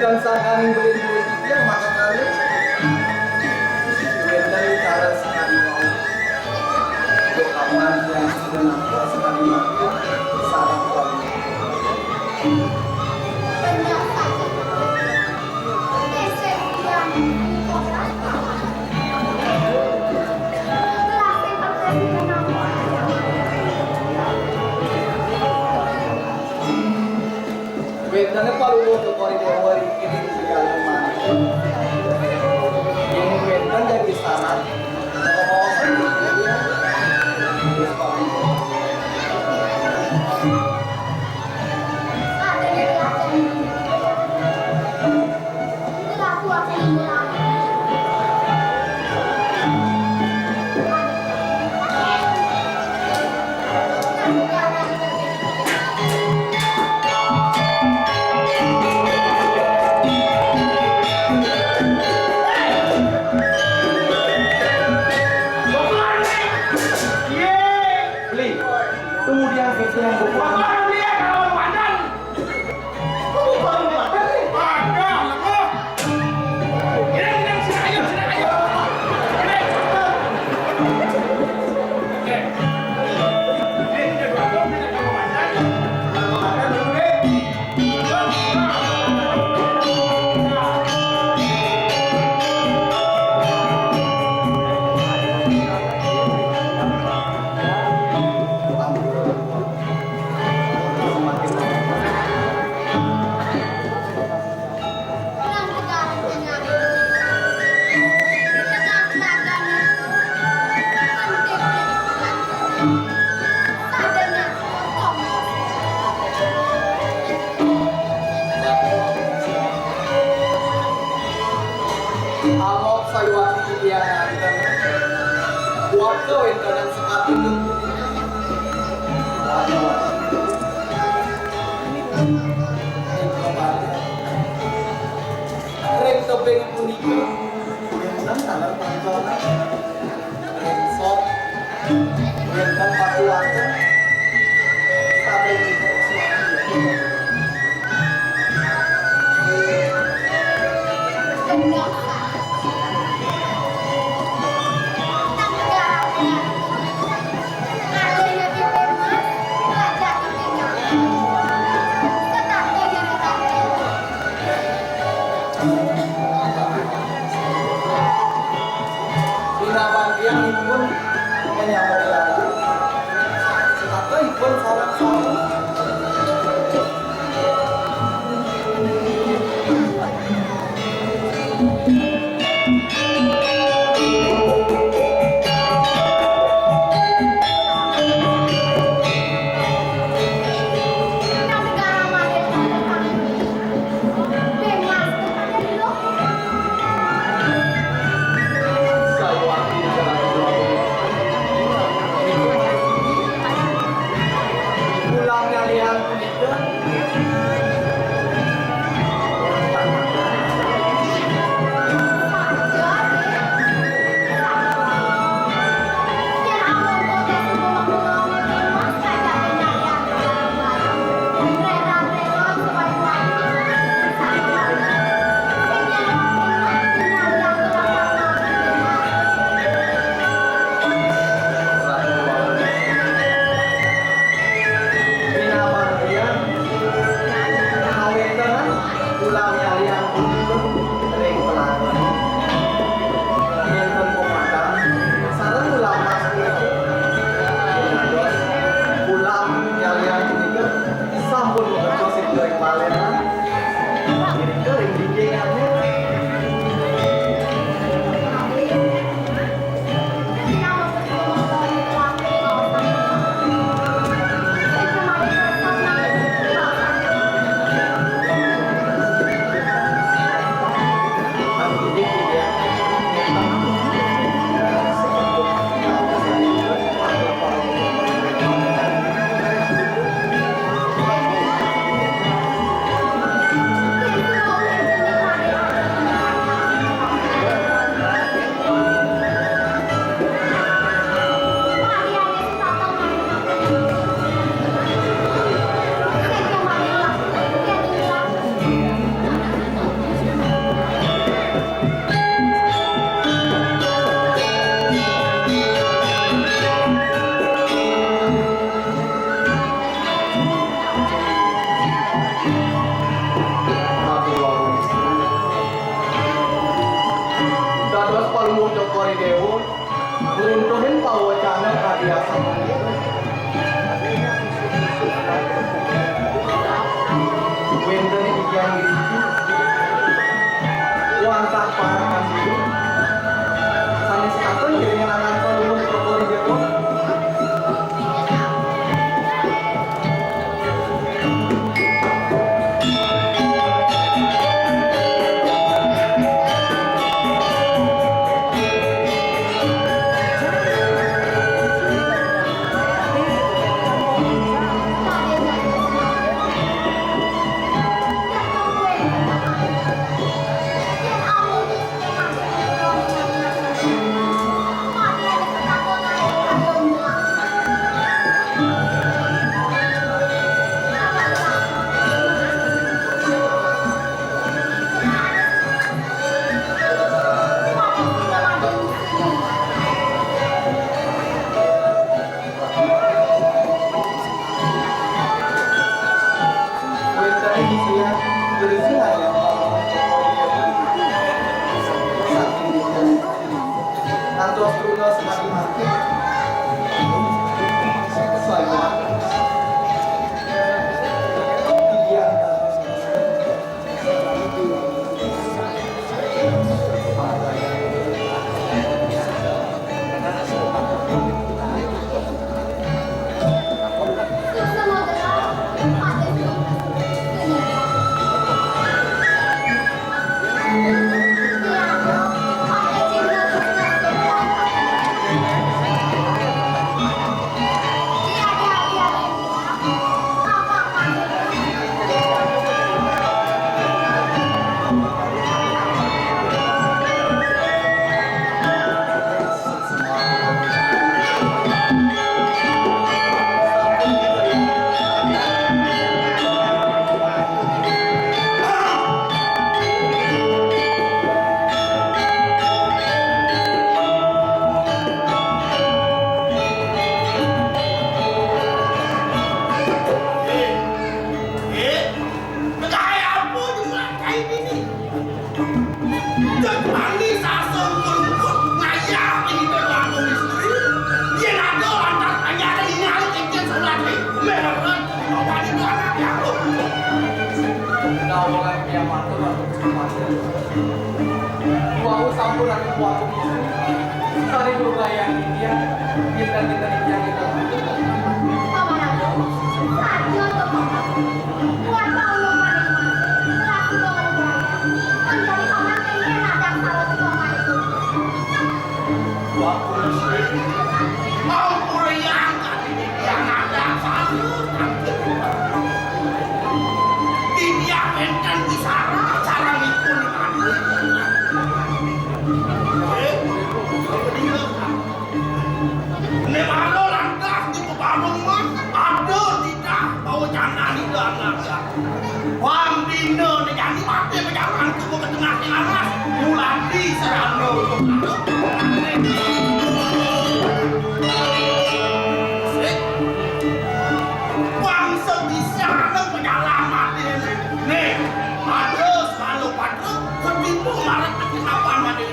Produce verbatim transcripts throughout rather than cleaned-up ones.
Sakaning beli duit yang makan kali. Wénten cara sakadi wau. Dokaman yang sudah nampak sakadi mati sareng wau. Wénten Palungguh Teuku Ridho ring kidung tigang mangkin. Yén wénten dadi sarat, Beli. Tuh dia, gitu yang bukan. Bapak beli ya, kalau pandang. Angop sayuwakti titiang ngantén. Buat kawéntenan sekapindung punika. Ring tebing punika, wénten taler panggonan. Ring sor, wénten pakuwaten. Sapunika. Wau sampun anu kuat. Sari lumayan dia. Kita-kita di tiang kita. Paman Agung, saja to, Paman. Kuat Paulo paling mas. Telah sudah lumayan. Kan jadi Paman kayaknya ada salah sudah itu. Waktu Ampun yang tadi yang ada satu. Dia enten bicara, cara ngikut. Eh, dia. Ini malu lantas di Kebarung mah, ada tidak bau jangan itu anak. Wang dina ne jani mati bejalan ke tengah tengah mas. Mulai di serana. Wang sebisa ne bejalan mati ne. Nih, ada selalu pada ketipu malah ketipu mati.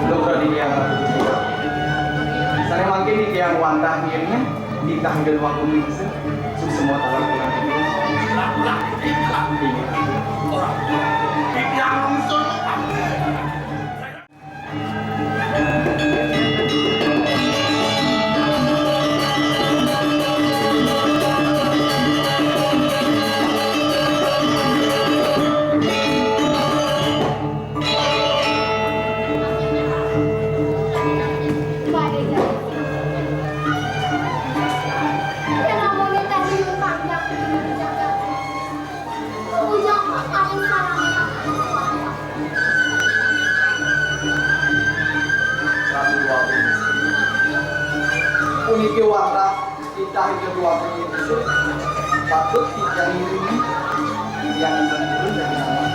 Loh, Raditya. Sane mangkin iki yang wantah yen titah yen waktu mingse. Suksema tawar pulang. Lah, lah, ini lah. Ini. Orang. Ini yang ngusung. Ratu Dwagung. Puniki wantah titah ing keluarga itu patut titiang iringi yang sempurna dan nyaman.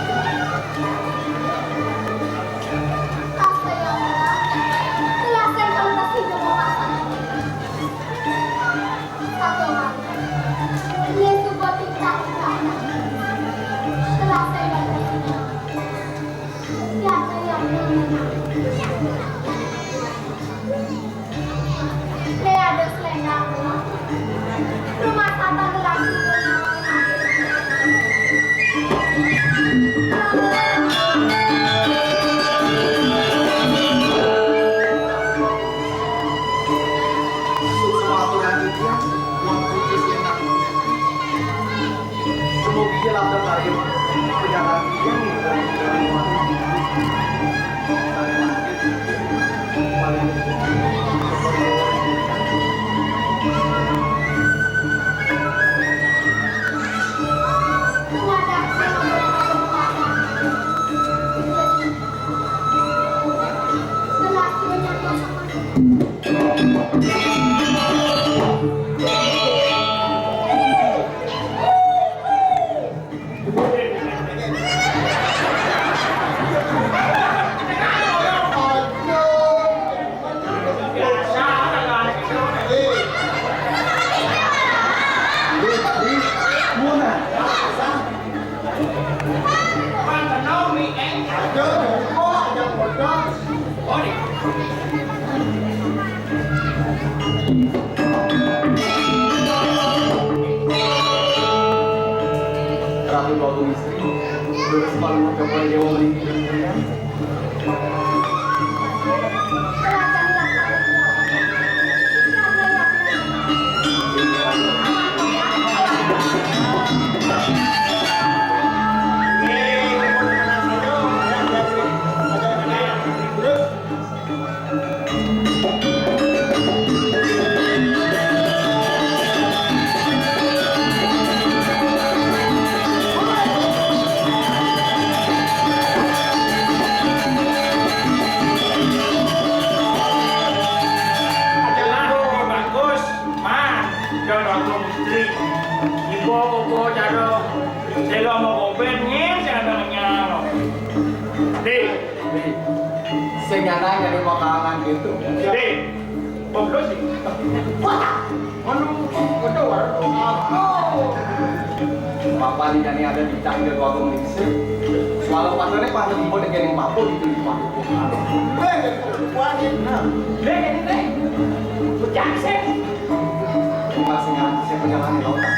Ratu Dwagung Istri, terus malu kepada Dewa Melintang. Adalah lebih bagus, Man, jodoh istri. Ibu, ibu, jodoh. Selo mau goben, nyen, saya ada menyang. Dek, Sing nyanang nyari makanan gitu. Dek, Boblo sih. Wah, anu, betul, waduh. Aduh. Papa ni kan ada di tangga dua puluh menit. Soal pacarnya panggil ibu dengan papa gitu di papa. Weh, wajib nah. Weh, ini teh. Bujang sih. Masih ngantuk saya perjalanan di lautan.